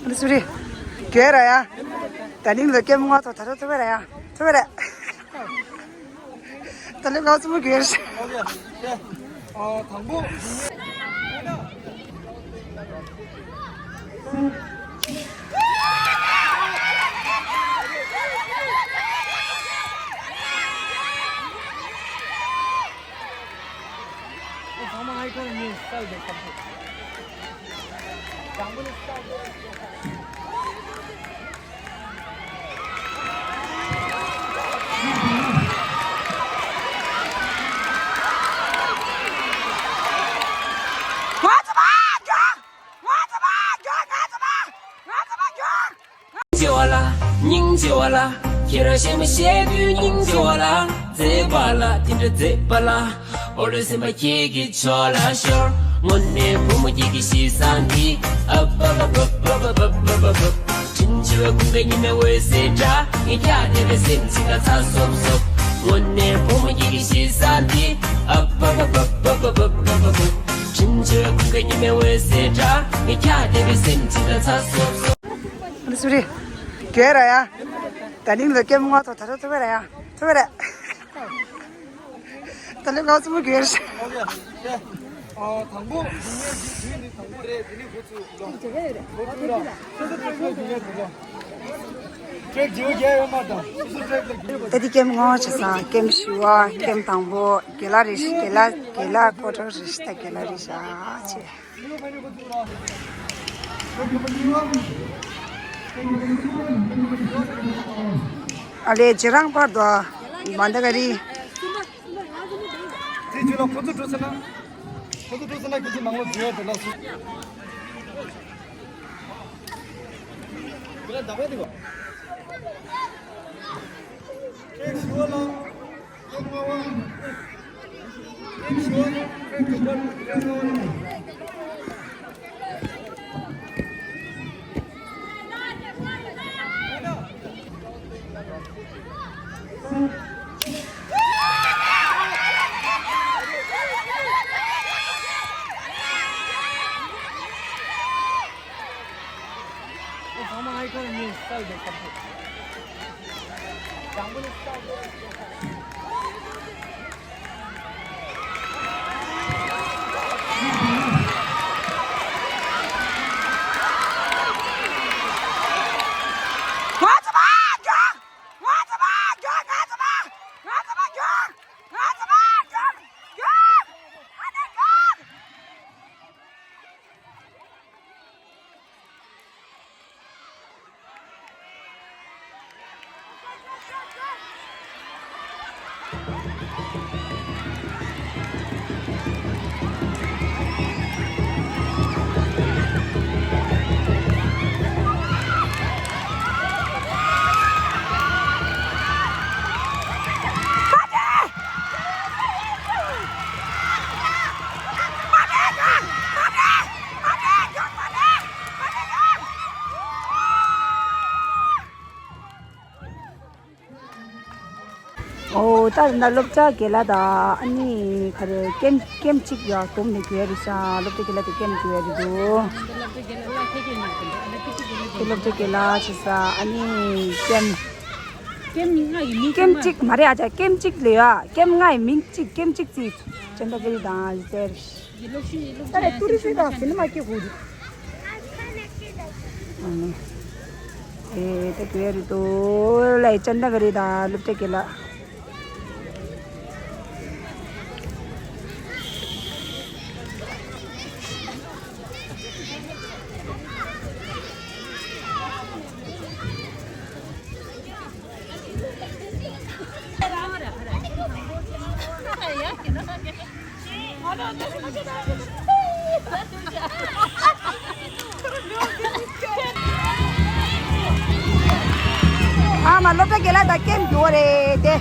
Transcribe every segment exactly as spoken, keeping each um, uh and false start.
ཨ་ནི་སུ་རེད། རྒྱལ་ར་ཡ། ད་ནིང་ལ་ཀེམ་ལྔ་ཐོག་ད་རུང་ཐུབ་པ་ར་ཡ། ཐུབ་པ་ར། ད་ལོ་ང་ཚོ་མོ་རྒྱལ་ར། ཨ་དང་པོ། ཚང་མ་ཨའི་ཀོན་གཉིས་གསལ་འདུག་ཁམས་ཚུགས། དང་པོ་ནི་གསལ་འདུག་སྙིང་རྗེ་བ་ལ། སྙིང་རྗེ་བ་ལ། ཁྱེད་རང་གཤེད་མ་གཤེད་དུས་སྙིང་རྗེ་བ་ལ། མཛེས་པ་ལ་དེ་འདྲ་མཛེས་པ་ལ། འོ་རེ་སེམས་པ་ཁྱེད་ཀྱི་ཕྱོགས་ལ་ཤོར། དངོས་གནས་བུ་མོ་ཁྱེད་ཀྱི་གཤིས་བཟང་འདི། ཨ་པ་པ་པ་པ་པ་པ་པ་པ། དྲིན་ཆེ་བའི་ཀུན་དགའ་ཉི་མའི་འོད་ཟེར་འདྲ། ངའི་ཁྱག་བརྡེབས་པའི་སེམས་ཅན་ལ་ཚ་སོབ་སོབ། དངོས་གནས་བུ་མོ་ཁྱེད་ཀྱི་གཤིས་བཟང་འདི། ཨ་པ་པ་པ་པ་པ་པ་པ་པ། དྲིན་ཆེ་བའི་ཀུན་དགའ་ཉི་མའི་འོད་ཟེར་འདྲ། ངའི་ཁྱག་བརྡེབས་པའི་སེམས་ཅན་ལ་ཚ་སོབ་སོབ། ཨ་ནི་སུ་རེད། རྒྱལ་ར་ཡ། ད་ནིང་ལ་ཀེམ་ལྔ་ཐོག་ད་རུང་ཐུབ་པ་ར་ཡ། ཐུབ་པ་ར། ད་ལོ་ང་ཚོ་མོ་རྒྱལ་ར། ཨ་དང་པོ། འདི་ནི་དང་པོ་རེད། འདི་ནི་འགོ་ཚུགས་ལོ། འགོ་ཚུགས་ལ། སོ་སོ་ཀྲེག་ལ་རྒྱུག་ཡ་འདུག་ལོ། ཀྲེག་རྒྱུག་རྒྱག་ཡོད་མ་དང་། སོ་སོ་ཀྲེག་ལ་རྒྱུག་ཡ། ད་འདི་ཀེམ་ལྔ་བྱས་ཙང་ཀེམ་བཞི་བ་ཀེམ་དང་པོ་རྒན་ལགས་རེད། རྒན་ལགས་རྒན་ལགས་ཕོ་བྲང་རེད། ད་རྒན་ལགས་རེད་བྱས། ཨ་ལས་རྗེས་རང་བར་དུ་མ་འདི་ག་རེད། དེ་རྗེས་ལ་ཁོ་ཚོ་འགྲོ་ཟེར་ན། ཁོ་ཚོ་འགྲོ་ཟེར་ན་ཁོ་ཚོ་ནང་ལ་འཛུལ་ཡ་དེ་ལ་སུ། དེ་ལ་འདག་པ་དེ་གོ། ཁྱེད་ཞུ་བ་ལ། ཚང་མ་ཨའི་ཀོན་གཉིས་གསལ་འདུག་ཁམས་ཚུགས། དང་པོ་ནི་གསལ་འདུག་ཨོ། ད་ད་སློབ་གྲྭ་དགེ་ལགས་དང་ཨ་ནི་ག་རེ་ཀེམ་ཀེམ་གཅིག་ཡོད་དུམ་ནས་གྱོད་རེད་ཤག་སློབ་གྲྭ་དགེ་ལགས་དེ་ཀེམ་གྱོད་རེད་འདུག་སློབ་གྲྭ་དགེ་ལགས་ལ་ཁེ་ཁེ་ནས་དེ་སློབ་གྲྭ་དགེ་ལགས་བྱས་ཙང་ཨ་ནི་ཀེམ། ཀེམ་ལྔ་ཡི་མིང་ཀེམ་གཅིག་མ་རེད་ཨ་ཅག་ཀེམ་གཅིག་ལས་ཡ་ཀེམ་ལྔ་ཡི་མིང་གཅིག་ཀེམ་གཅིག་བརྩིས། ཅན་ད་གི་རི་དང་ཟེར། ད་རེ་ཏུ་རི་སི་དང་སི་ནི་མ་སྐྱེ་དགོས་རེད། ཨེ་ད་གི་རི་དུ་ལའི་ཅན་ད་གི་རི་དང་སློབ་གྲྭ་དགེ་ལགས། ཨ་མ་སློབ་གྲྭ་དགེ་ལགས་དང་ཀེམ་རྒྱུ་བ་རེད་དེ།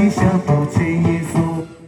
ཞབས་ཏོག་ཆེ་ཡིན་སོ།